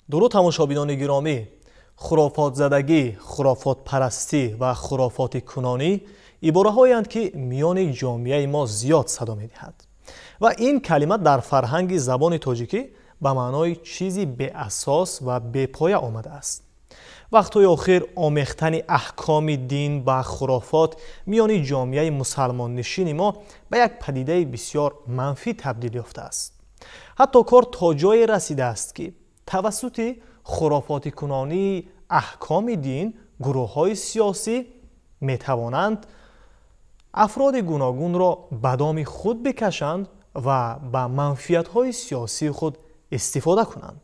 Дуруд, тамошобинони гиромӣ. Хурофотзадагӣ, хурофотпарастӣ ва хурофоти кунонӣ ибораҳоянд, ки миёни ҷомеаи мо зиёд садо медиҳад ва ин калима дар фарҳанги забони тоҷикӣ ба маънои чизи беасос ва бепоя омадааст. Вақтҳои охир омехтани аҳкоми дин ба хурофот миёни ҷомеаи мусалмоннишини мо ба як падидаи бисёр манфӣ табдил ёфтааст. Ҳатто кор то ҷое расидааст, ки тавассути хурофотикунонии аҳкоми дин гурӯҳҳои сиёсӣ метавонанд афроди гуногунро ба доми худ бикашанд ва ба манфиатҳои сиёсии худ истифода кунанд.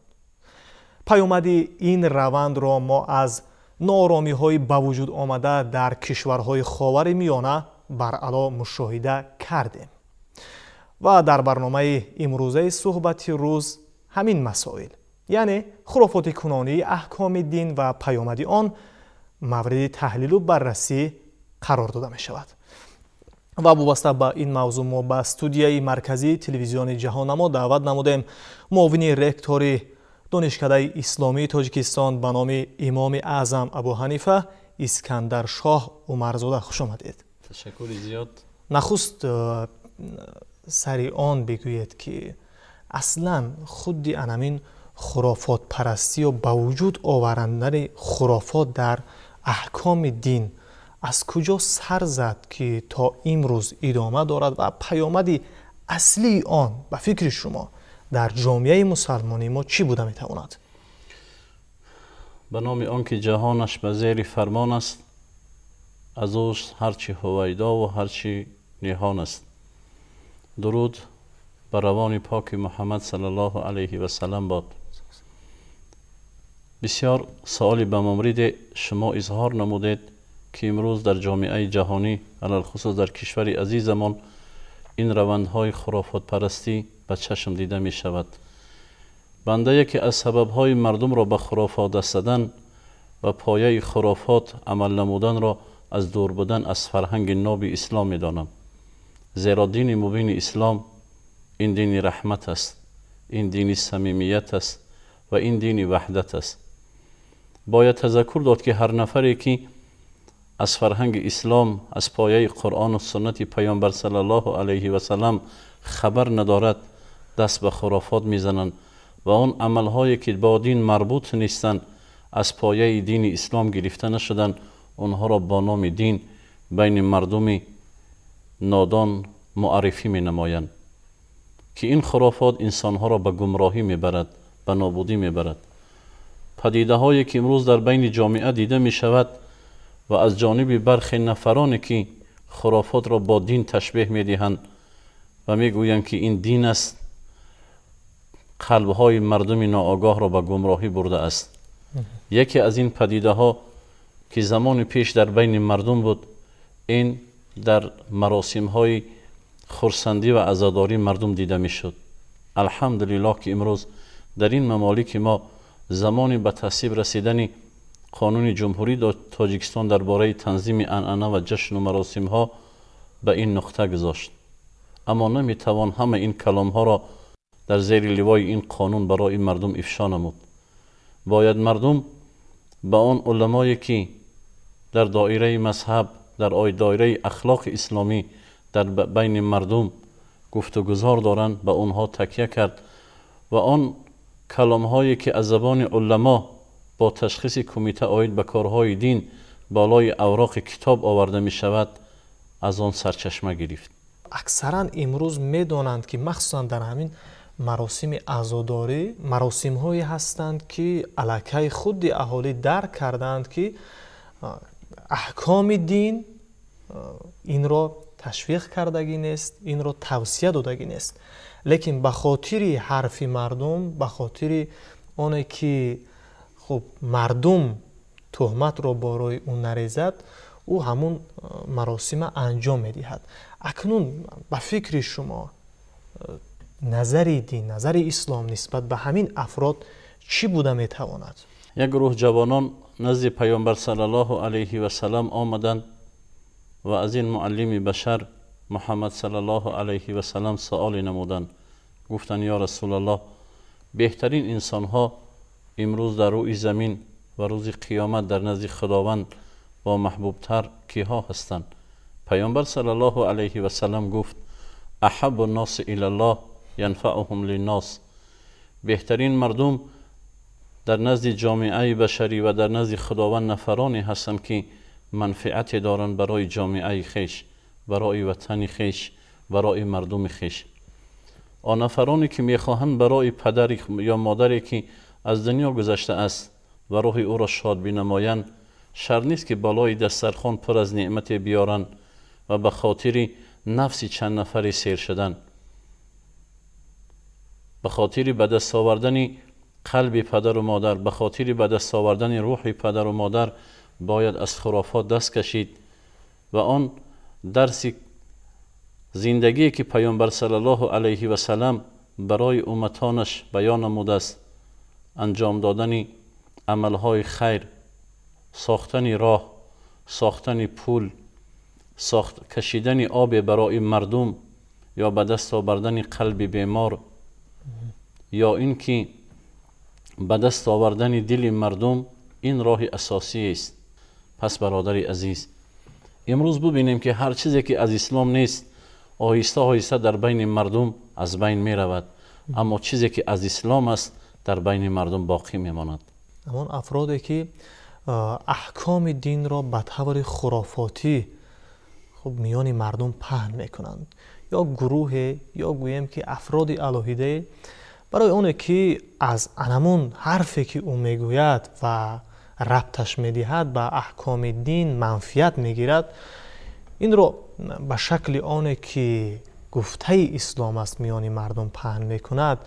Паёмади ин равандро мо аз нооромиҳои ба вуҷуд омада дар кишварҳои Ховари Миёна баръало мушоҳида кардем ва дар барномаи имрӯзаи суҳбати рӯз ҳамин масоил, яъне хурофотикунонии аҳкоми дин ва паёмади он, мавриди таҳлилу баррасӣ қарор дода мешавад. Ва вобаста ба ин мавзӯъ мо ба студияи марказии телевизиони Ҷаҳоннамо даъват намудем муовини ректори Донишкадаи исломии Тоҷикистон ба номи Имоми Аъзам Абу Ҳанифа Искандаршоҳ Умарзода. Хуш омадед. Ташаккури зиёд. Нахуст сари он бигӯед, ки аслан худи анамин хурофотпарастӣ ё ба вуҷуд оварандани хурофот дар аҳкоми дин аз куҷо сар зад, ки то имрӯз идома дорад, ва паёмади аслии он ба фикри шумо дар ҷомеаи мусалмонии мо чӣ буда метавонад? Ба номи он ки ҷаҳонаш ба зери фармон аст, аз ӯст ҳарчи ҳувайдову ҳарчи ниҳон аст. Дуруд ба равони поки Муҳаммад саллаллоҳу алайҳи васалам бод. Бисёр саволи ба мавриде шумо изҳор намудед, ки имрӯз дар ҷомеаи ҷаҳонӣ, алалхусус дар кишвари азизамон, ин равандҳои хурофотпарастӣ ба чашм дида мешавад. Банда яке аз сабабҳои мардумро ба хурофот даст задан ва пояи хурофот амал намуданро аз дур будан аз фарҳанги ноби ислом медонам, зеро дини мубини ислом ин дини раҳмат аст, ин дини самимият аст ва ин дини ваҳдат аст. Бояд тазаккур дод, ки ҳар нафаре ки аз фарҳанги ислом, аз пояи Қуръону суннати Паёмбар саллаллоҳу алайҳи васалам хабар надорад, даст ба хурофот мезананд ва он амалҳое ки бо дин марбут нестанд, аз пояи дини ислом гирифта нашуданд, онҳоро бо номи дин байни мардуми нодон муаррифӣ менамоянд, ки ин хурофот инсонҳоро ба гумроҳӣ мебарад, ба нобудӣ мебарад. Падидаҳое ки имрӯз дар байни ҷомеа дида мешавад ва аз ҷониби бархе нафароне ки хурофотро бо дин ташбеҳ медиҳанд ва мегӯянд, ки ин дин аст, қалбҳои мардуми ноогоҳро ба гумроҳӣ бурдааст. Яке аз ин падидаҳо, ки замони пеш дар байни мардум буд, ин дар маросимҳои хурсандӣ ва азодорӣ мардум дида мешуд. Алҳамдулиллоҳ, ки имрӯз дар ин мамолики мо замони ба тасвиб расидани Қонуни Ҷумҳурии Тоҷикистон дар бораи танзими анъана ва ҷашну маросимҳо ба ин нуқта гузошт. Аммо наметавон ҳама ин каломҳоро дар зери ливои ин қонун барои мардум ифшо намуд. Бояд мардум ба он уламое ки дар доираи мазҳаб, дар доираи ахлоқи исломӣ дар байни мардум гуфтугузор доранд, ба онҳо такя кард ва он каломҳое ки аз забони уламо бо ташхиси кумита оид ба корҳои дин болои авроқи китоб оварда мешавад, аз он сарчашма гирифт. Аксаран имрӯз медонанд, ки махсусан дар ҳамин маросими азодорӣ маросимҳое ҳастанд, ки аллакай худи аҳолӣ дарк кардаанд, ки аҳкоми дин инро ташвиқ кардагӣ нест, инро тавсия додагӣ нест, лекин ба хотири ҳарфи мардум, ба хотири оне ки хуб мардум тӯҳматро борои ӯ нарезад, ӯ ҳамун маросима анҷом медиҳад. Акнун ба фикри шумо, назари дин, назари ислом нисбат ба ҳамин афрод чӣ буда метавонад? Як гурӯҳ ҷавонон назди Паёмбар саллаллоҳу алайҳи васалам омаданд ва аз ин муаллими башар Муҳаммад саллаллоҳу алайҳи васалам саволе намуданд. Гуфтанд: «Ё Расулаллоҳ, беҳтарин инсонҳо Имрӯз дар рӯи замин ва рӯзи қиёмат дар назди Худованд бо маҳбубтар киҳо ҳастанд? Паёмбар саллаллоҳу алайҳи васаллам гуфт: аҳаббу нноси илаллоҳ янфаъуҳум линнос. Беҳтарин мардум дар назди ҷомеаи башарӣ ва дар назди Худованд нафароне ҳастанд, ки манфиате доранд барои ҷомеаи хеш, барои ватани хеш, барои мардуми хеш. Он нафароне ки мехоҳанд барои падар ё модаре ки аз дунё гузаштааст ва рӯҳи ӯро шод бинамоянд, шарт нест ки болои дастархон пур аз неъмате биёранд ва ба хотири нафси чанд нафаре сер шудан, ба хотири ба даст овардани қалби падару модар, ба хотири ба даст овардани рӯҳи падару модар бояд аз хурофот даст кашид ва он дарси зиндагие ки Паёмбар саллаллоҳу алайҳи васаллам барои умматонаш баён намудааст, анҷом додани амалҳои хайр, сохтани роҳ, сохтани пул, кашидани об барои мардум ё ба даст овардани қалби бемор ё инки ба даст овардани дили мардум, ин роҳи асосӣ аст. Пас бародари азиз, имрӯз бубинем ки ҳар чизе ки аз ислом нест, оҳиста оҳиста дар байни мардум аз байн меравад, аммо чизе ки аз ислом аст дар байни мардум боқӣ мемонад. Ҳамон афроде ки аҳкоми динро ба таври хурофотӣ хуб миёни мардум паҳн мекунанд, ё гурӯҳе, ё гӯем ки афроди алоҳидае, барои оне ки аз анамун ҳарфе ки ӯ мегӯяд ва рабташ медиҳад ба аҳкоми дин манфиат мегирад, инро ба шакли оне ки гуфтаи ислом аст миёни мардум паҳн мекунад,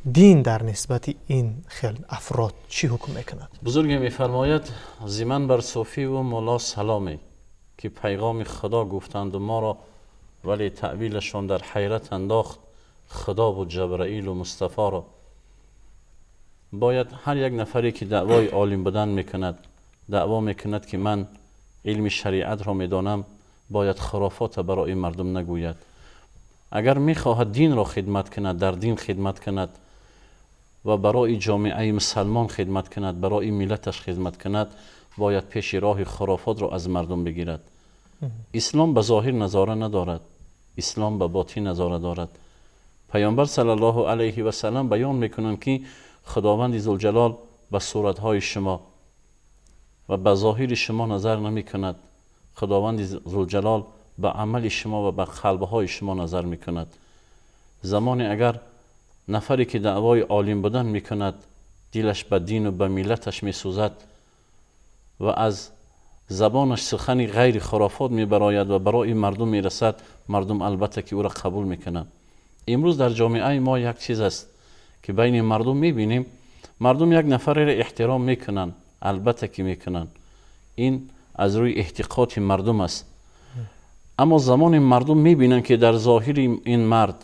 дин дар нисбати ин хел афрод чӣ ҳукм мекунад? Бузурге мефармояд: зи ман бар суфиву мулло саломе, ки пайғоми Худо гуфтанду моро, вале таъвилашон дар ҳайрат андохт Худову Ҷабраилу Мустафоро. Бояд ҳар як нафаре ки даъвои олим будан мекунад, даъво мекунад ки ман илми шариатро медонам, бояд хурофота барои мардум нагӯяд. Агар мехоҳад динро хидмат кунад, дар дин хидмат кунад ва барои ҷомеаи мусалмон хидмат кунад, барои миллаташ хидмат кунад, бояд пеши роҳи хурофотро аз мардум бигирад. Ислом ба зоҳир назора надорад, ислом ба ботин назора дорад. Паёмбар саллаллоҳу алайҳи васаллам баён мекунанд ки Худованди Зулҷалол ба суратҳои шумо ва ба зоҳири шумо назар намекунад, Худованди Зулҷалол ба амали шумо ва ба қалбҳои шумо назар мекунад. Замоне агар нафаре ки даъвои олим будан мекунад, дилаш ба дину ба миллаташ месӯзад ва аз забонаш сухани ғайри хурофот мебарояд ва барои мардум мерасад, мардум албатта ки ӯро қабул мекунанд. Имрӯз дар ҷомеаи мо як чиз аст ки байни мардум мебинем, мардум як нафареро эҳтиром мекунанд, албатта ки мекунанд, ин аз рӯи эътиқоди мардум аст. Аммо замоне мардум мебинанд ки дар зоҳири ин мард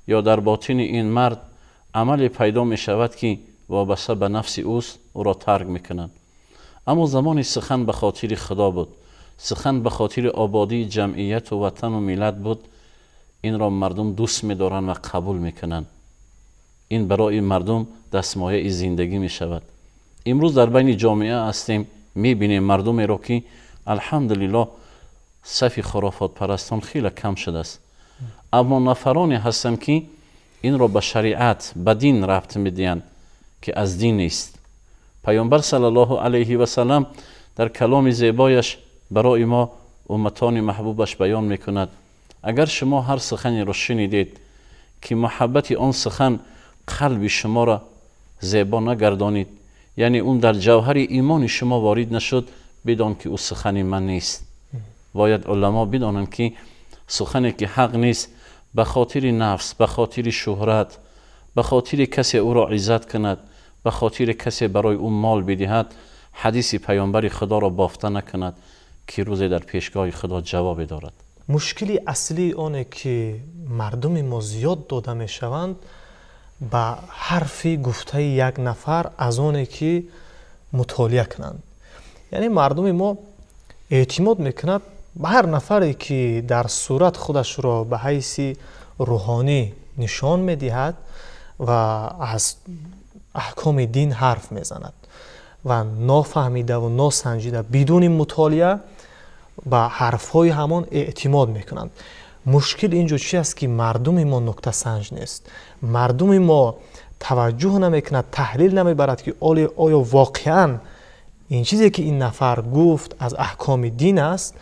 ё дар ботини ин мард амале пайдо мешавад ки вобаста ба нафси ӯст, ӯро тарк мекунанд. Аммо замони сухан ба хотири Худо буд, сухан ба хотири ободии ҷамъияту ватану миллат буд, инро мардум дӯст медоранд ва қабул мекунанд. Ин барои мардум дастмояи зиндагӣ мешавад. Имрӯз дар байни ҷомеа ҳастем, мебинем мардумеро ки алҳамдулиллоҳ сафи хурофотпарастон хеле кам шудааст, аммо нафароне ҳастанд ки инро ба шариат, ба дин рабт медиҳанд ки аз дин нест. Паёмбар саллаллоҳу алайҳи васаллам дар каломи зебояш барои мо умматони маҳбубаш баён мекунад: агар шумо ҳар суханеро шунидед ки муҳаббати он сухан қалби шуморо зебо нагардонид, яъне он дар ҷавҳари имони шумо ворид нашуд, бидон ки ӯ сухани ман нест. Бояд уламо бидонанд ки сухане ки ҳақ нест, ба хотири нафс, ба хотири шӯҳрат, ба хотири касе ӯро иззат кунад, ба хотири касе барои ӯ мол бидиҳад, ҳадиси паёмбари Худоро бофта накунад ки рӯзе дар пешгоҳи Худо ҷавобе дорад. Мушкили аслии оне ки мардуми мо зиёд дода мешаванд ба ҳарфи гуфтаи як нафар аз оне ки мутолиа кунанд. Яъне мардуми мо эътимод мекунад ба ҳар нафаре ки дар сурат худашро ба ҳайси рӯҳонӣ нишон медиҳад ва аз аҳкоми дин ҳарф мезанад ва нофаҳмидаву носанҷида бидуни мутолиа ба ҳарфҳои ҳамон эътимод мекунанд. Мушкил ин ҷо чи аст, ки мардуми мо нуктасанҷ нест, мардуми мо таваҷҷӯҳ намекунад, таҳлил намебарад, ки оё воқеан ин чизе, ки ин нафар гуфт, аз аҳкоми дин аст,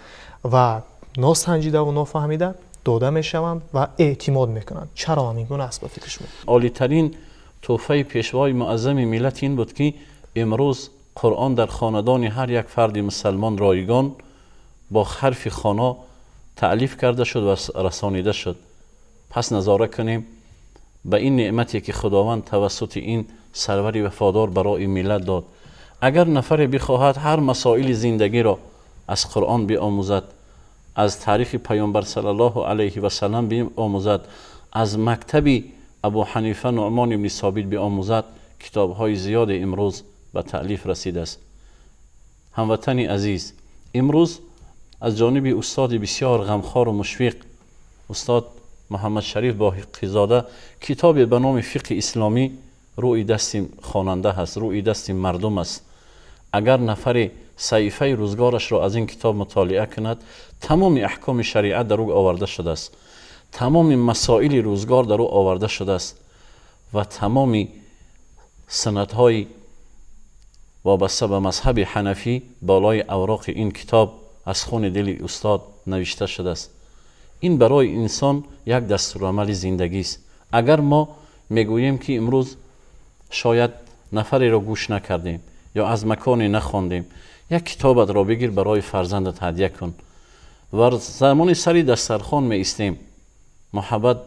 ва носанҷидаву нофаҳмида дода мешаванд ва эътимод мекунанд. Чаро ҳамин гуна аст ба фикри шумо? Олитарин тӯҳфаи пешвои муаззами миллат ин буд, ки имрӯз Қуръон дар хонадони ҳар як фарди мусалмон ройгон бо ҳарфи хона таълиф карда шуд ва расонида шуд. Пас назора кунем ба ин неъмате, ки Худованд тавассути ин сарвари вафодор барои миллат дод. Агар нафаре бихоҳад ҳар масоили зиндагиро аз Қуръон биомӯзад, аз таърихи Паёмбар саллаллоҳу алайҳи васаллам биомӯзад, аз мактаби Абу Ҳанифа Нуъмон ибни Собит биомӯзад, китобҳои зиёде имрӯз ба таълиф расидааст. Ҳамватани азиз, имрӯз аз ҷониби устоди бисёр ғамхору мушфиқ, устод Муҳаммадшариф Боқизода, китобе ба номи «Фиқҳи исломӣ» рӯи дасти хонанда ҳаст, рӯи дасти мардум аст. Агар нафаре саҳифаи рӯзгорашро аз ин китоб мутолиа кунад, тамоми аҳкоми шариат дар ӯ оварда шудааст, тамоми масоили рӯзгор дар ӯ оварда шудааст ва тамоми санадҳои вобаста ба мазҳаби ҳанафӣ болои авроқи ин китоб аз хуни дили устод навишта шудааст. Ин барои инсон як дастурамали зиндагист. Агар мо мегӯем, ки имрӯз шояд нафареро гӯш накардем ё аз маконе нахондем, як китобатро бигир, барои фарзандат ҳадя кун ва замони сари дастархон меистем, муҳаббат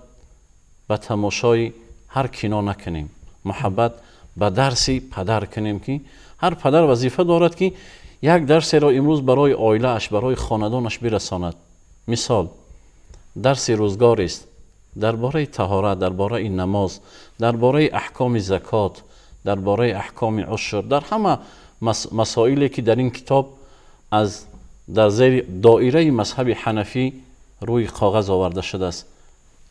ба тамошои ҳар кино накунем, муҳаббат ба дарси падар кунем, ки ҳар падар вазифа дорад, ки як дарсеро имрӯз барои оилааш, барои хонадонаш бирасонад. Мисол, дарси рӯзгорест дар бораи таҳорат, дар бораи намоз, дар бораи аҳкоми закот, дар бораи аҳкоми ушр, дар ҳама масоиле, ки дар ин китоб аз дар зери доираи мазҳаби ҳанафӣ рӯи коғаз оварда шудааст.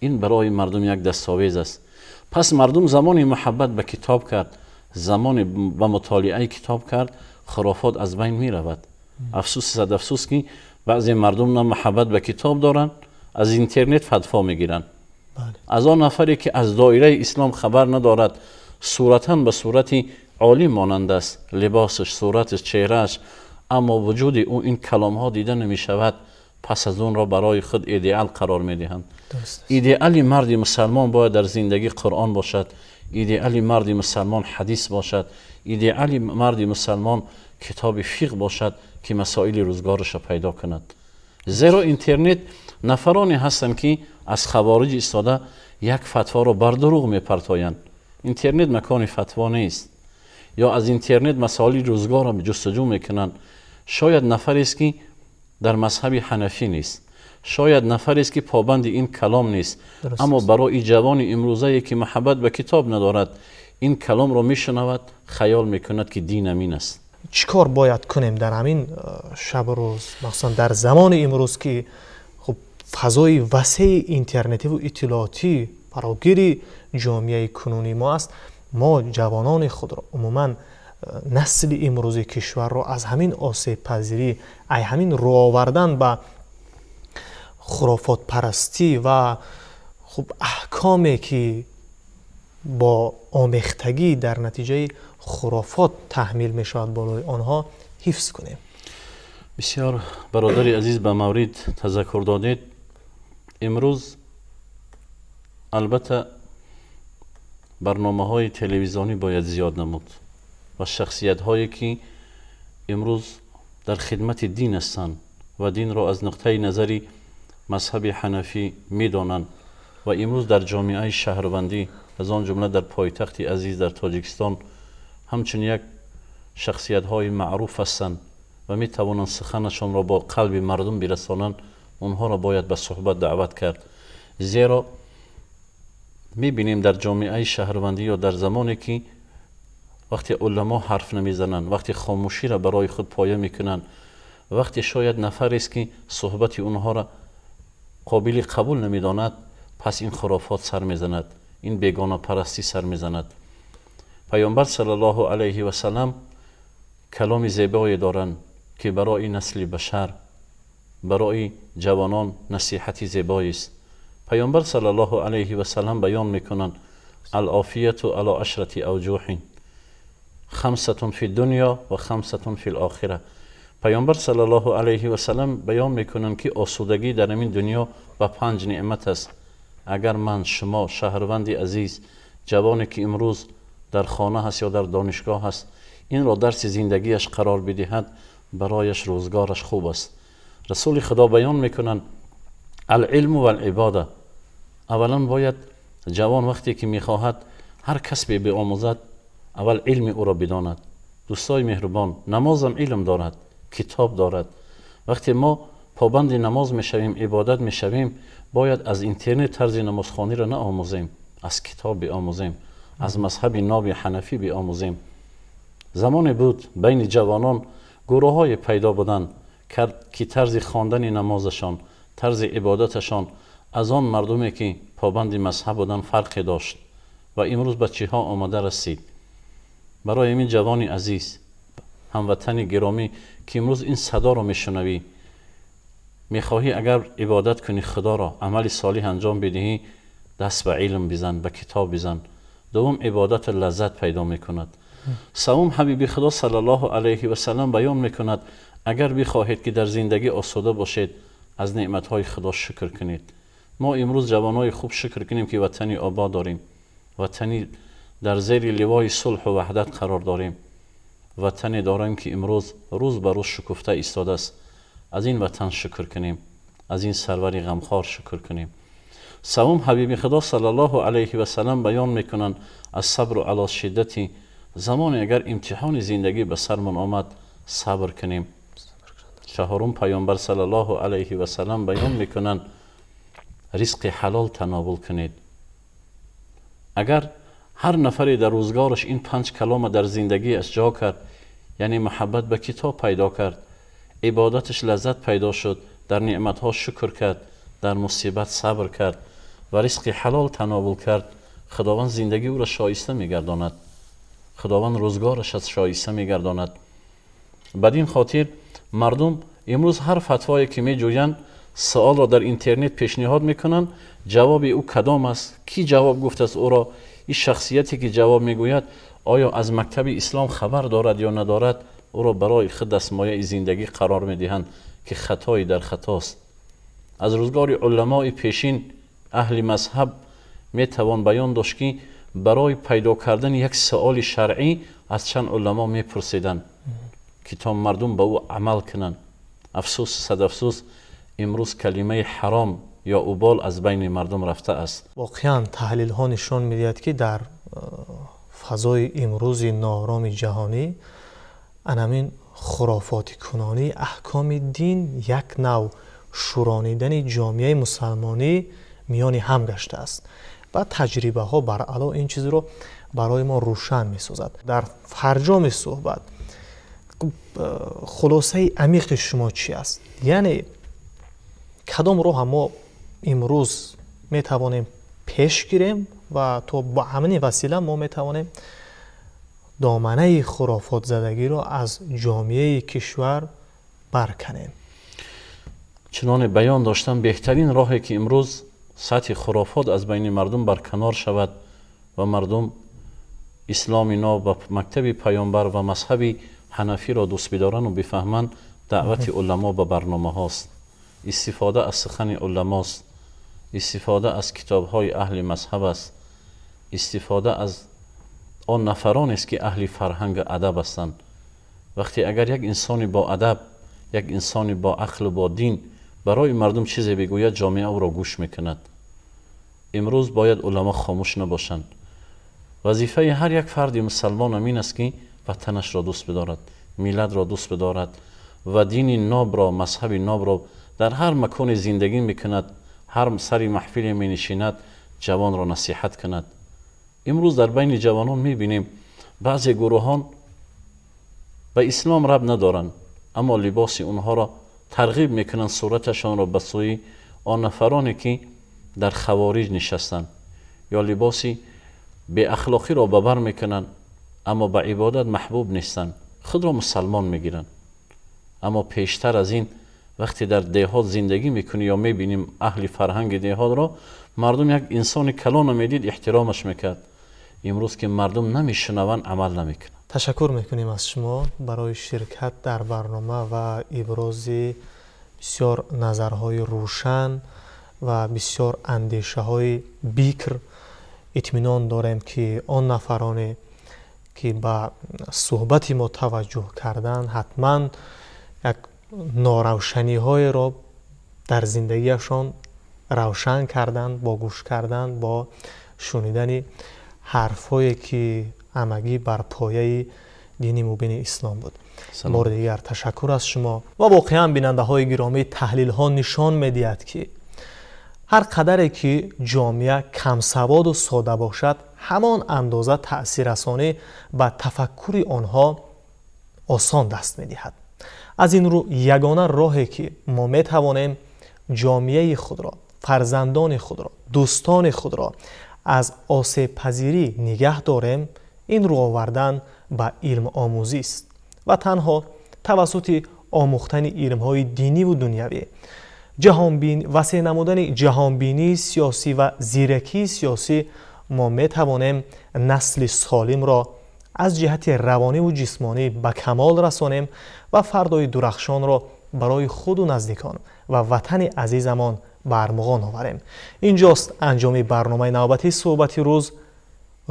Ин барои мардум як дастовез аст. Пас мардум замони муҳаббат ба китоб кард, замони ба мутолиаи китоб кард, хурофот аз байн меравад. Афсӯс, сад афсӯс, ки баъзе мардум на муҳаббат ба китоб доранд, аз интернет фатво мегиранд. Аз он нафаре, ки аз доираи ислом хабар надорад, суратан ба сурати олим монанд аст, либосаш, сураташ, чеҳрааш, аммо вуҷуди ӯ ин каломҳо дида намешавад. Пас аз онро барои худ идеал қарор медиҳанд. Идеали марди мусалмон бояд дар зиндагӣ Қуръон бошад, идеали марди мусалмон ҳадис бошад, идеали марди мусалмон китоби фиқҳ бошад, ки масоили рӯзгорашро пайдо кунад. Зеро интернет нафароне ҳастанд, ки аз хавориҷ истода як фатворо бар дурӯғ мепартоянд. Интернет макони фатво нест. Ё аз интернет масоили рӯзгорро ҷустуҷӯ мекунанд. Шояд нафарест, ки дар мазҳаби ҳанафӣ нест, шояд нафарест, ки побанди ин калом нест, аммо барои ҷавони имрӯзае, ки муҳаббат ба китоб надорад, ин каломро мешунавад, хаёл мекунад, ки дин амин аст. Чӣ кор бояд кунем дар ҳамин шабу рӯз, махсусан дар замони имрӯз, ки хуб фазои васеи интернетиву иттилоотӣ фарогири ҷомеаи кунунии мо аст? Мо ҷавонони худро, умуман насли имрӯзи кишварро аз ҳамин осебпазирӣ, ай ҳамин рӯовардан ба хурофотпарастӣ ва хуб аҳкоме, ки бо омехтагӣ дар натиҷаи хурофот таҳмил мешавад болои онҳо, ҳифз кунем? Бисёр, бародари азиз, ба маврид тазаккур додед. Имрӯз албатта барномаҳои телевизионӣ бояд зиёд намуд ва шахсиятҳое, ки имрӯз дар хидмати дин ҳастанд ва динро аз нуқтаи назари мазҳаби ҳанафӣ медонанд ва имрӯз дар ҷомеаи шаҳрвандӣ, аз он ҷумла дар пойтахти азиз, дар Тоҷикистон, ҳамчун як шахсиятҳои маъруф ҳастанд ва метавонанд суханашонро бо қалби мардум бирасонанд, онҳоро бояд ба суҳбат даъват кард. Зеро мебинем, дар ҷомеаи шаҳрвандӣ ё дар замоне, ки вақте уламо ҳарф намезананд, вақте хомӯширо барои худ поя мекунанд, вақте шояд нафарест, ки суҳбати онҳоро қобили қабул намедонад, пас ин хурофот сар мезанад, ин бегонапарастӣ сар мезанад. Паёмбар саллаллоҳу алайҳи васаллам каломи зебое доранд, ки барои насли башар, барои ҷавонон насиҳати зебоест. Паёмбар саллаллоҳу алайҳи васаллам баён мекунанд: алофияту ало ашрати авҷуҳин, хамсатун фи дунё ва хамсатун фи лохира. Паёмбар саллаллоҳу алайҳи васаллам баён мекунанд, ки осудагӣ дар ҳамин дунё ба панҷ неъмат аст. Агар ман, шумо, шаҳрванди азиз, ҷавоне ки имрӯз дар хона ҳаст ё дар донишгоҳ ҳаст, инро дарси зиндагиаш қарор бидиҳад, барояш рӯзгораш хуб аст. Расули Худо баён мекунанд: алилму валибода. Аввалан бояд ҷавон вақте ки мехоҳад ҳар касбе биомӯзад, аввал илми ӯро бидонад. Дӯстои меҳрубон, намозам илм дорад, китоб дорад. Вақте мо побанди намоз мешавем, ибодат мешавем, бояд аз интернет тарзи намозхониро наомӯзем, аз китоб биомӯзем, аз мазҳаби ноби ҳанафӣ биомӯзем. Замоне буд байни ҷавонон гурӯҳҳое пайдо буданд, ки тарзи хондани намозашон, тарзи ибодаташон аз он мардуме ки побанди мазҳаб буданд фарқе дошт ва имрӯз ба чиҳо омада расид. Барои ҳамин, ҷавони азиз, ҳамватани гиромӣ, ки имрӯз ин садоро мешунавӣ, мехоҳӣ агар ибодат кунӣ Худоро, амали солиҳ анҷом бидиҳӣ, даст ба илм бизан, ба китоб бизан. Дуввум, ибодат лаззат пайдо мекунад. Севум, ҳабиби Худо саллаллоҳу алайҳи васаллам баён мекунад: агар бихоҳед ки дар зиндагӣ осуда бошед, аз неъматҳои Худо шукр кунед. Мо имрӯз ҷавонои хуб шукр кунем, ки ватани обод дорем, ватани дар зери ливои сулҳу ваҳдат қарор дорем, ватане дорем, ки имрӯз рӯз ба рӯз шукуфта истодааст. Аз ин ватан шукр кунем, аз ин сарвари ғамхор шукр кунем. Севум, ҳабиби Худо саллаллоҳу алайҳи васаллам баён мекунанд: ассабру ало шиддати. Замоне агар имтиҳони зиндагӣ ба сармон омад, сабр кунем. Чаҳорум, паёмбар саллаллоҳу алайҳи васаллам баён мекунанд: ризқи ҳалол тановул кунед. Агар ҳар нафаре дар рӯзгораш ин панҷ калома дар зиндагиаш ҷо кард, яъне муҳаббат ба китоб пайдо кард, ибодаташ лаззат пайдо шуд, дар неъматҳо шукр кард, дар мусибат сабр кард ва ризқи ҳалол тановул кард, Худованд зиндагии ӯро шоиста мегардонад, Худованд рӯзгораш аз шоиста мегардонад. Бад ин хотир мардум имрӯз ҳар фатвое ки меҷӯянд, саволро дар интернет пешниҳод мекунанд, ҷавоби ӯ кадом аст, кӣ ҷавоб гуфтааст ӯро, ин шахсияте ки ҷавоб мегӯяд, оё аз мактаби ислом хабар дорад ё надорад, ӯро барои худ дастмояи зиндагӣ қарор медиҳанд, ки хатое дар хатост. Аз рӯзгори уламои пешин, аҳли мазҳаб, метавон баён дошт, ки барои пайдо кардани як саволи шаръӣ аз чанд уламо мепурсиданд, ки то мардум ба ӯ амал кунанд. Афсӯс, сад афсӯс, имрӯз калимаи ҳаром ё убол аз байни мардум рафтааст. Воқеан, таҳлилҳо нишон медиҳад, ки дар фазои имрӯзи ноороми ҷаҳонӣ анамин хурофотикунонии аҳкоми дин як нав шӯронидани ҷомеаи мусалмонӣ миёни ҳам гаштааст ва таҷрибаҳо баръало ин чизро барои мо рӯшан месозад. Дар фарҷоми суҳбат хулосаи амиқи шумо чӣ аст? Яъне кадом роҳа мо имрӯз метавонем пеш гирем ва то ба ҳамин васила мо метавонем доманаи хурофотзадагиро аз ҷомеаи кишвар барканем? Чуноне баён доштам, беҳтарин роҳе ки имрӯз сатҳи хурофот аз байни мардум барканор шавад ва мардум исломи нав ба мактаби паёмбар ва мазҳаби ҳанафиро дӯст бидорану бифаҳманд, даъвати уламо ба барномаҳост, истифода аз сухани уламост, истифода аз китобҳои аҳли мазҳаб аст, истифода аз он нафаронест, ки аҳли фарҳангу адаб ҳастанд. Вақте агар як инсони боадаб, як инсони боақлу бо дин барои мардум чизе бигӯяд, ҷомеа ӯро гӯш мекунад. Имрӯз бояд уламо хомӯш набошанд. Вазифаи ҳар як фарди мусалмонам ин аст, ки ватанашро дӯст бидорад, миллатро дӯст бидорад ва дини нобро, мазҳаби нобро дар ҳар маконе зиндагӣ мекунад, ҳар сари маҳфиле менишинад, ҷавонро насиҳат кунад. Имрӯз дар байни ҷавонон мебинем, баъзе гурӯҳон ба ислом рабт надоранд, аммо либоси онҳоро тарғиб мекунанд, сураташонро ба сӯи он нафароне ки дар хавориҷ нишастанд, ё либоси беахлоқиро ба бар мекунанд. Аммо ба ибодат маҳбуб нестанд, худро мусалмон мегиранд. Аммо пештар аз ин вақте дар деҳот зиндагӣ мекунӣ ё мебинем аҳли фарҳанги деҳотро, мардум як инсони калонро медид, эҳтиромаш мекард. Имрӯз ки мардум намешунаванд, амал намекунанд. Ташаккур мекунем аз шумо барои ширкат дар барнома ва ибрози бисёр назарҳои рӯшан ва бисёр андешаҳои бикр. Итминон дорем, ки он нафароне, ки ба суҳбати мо таваҷҷӯҳ карданд, ҳатман як норавшаниҳоеро дар зиндагиашон равшан карданд бо гӯш кардан, бо шунидани ҳарфҳое, ки ҳамагӣ бар пояи дини мубини ислом буд. Бори дигар ташаккур аз шумо. Ва воқеан, бинандаҳои гиромӣ, таҳлилҳо нишон медиҳад, ки ҳар қадаре ки ҷомеа камсаводу сода бошад, ҳамон андоза таъсиррасонӣ ба тафаккури онҳо осон даст медиҳад. Аз ин рӯ, ягона роҳе, ки мо метавонем ҷомеаи худро, фарзандони худро, дӯстони худро аз осебпазирӣ нигаҳ дорем, ин рӯ овардан ба илмомӯзист ва танҳо тавассути омӯхтани илмҳои диниву дунявӣ, васеъ намудани ҷаҳонбинии сиёсӣ ва зиракии сиёсӣ мо метавонем насли солимро аз ҷиҳати равониву ҷисмонӣ ба камол расонем ва фардои дурахшонро барои худу наздикон ва ватани азизамон ба армуғон оварем. Инҷост анҷоми барномаи навбатии «Суҳбати рӯз».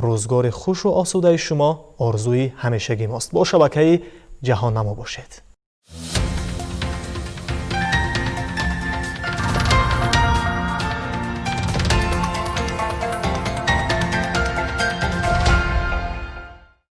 Рӯзгори хушу осудаи шумо орзуи ҳамешагӣ мост. Бо шабакаи «Ҷаҳоннамо» бошед.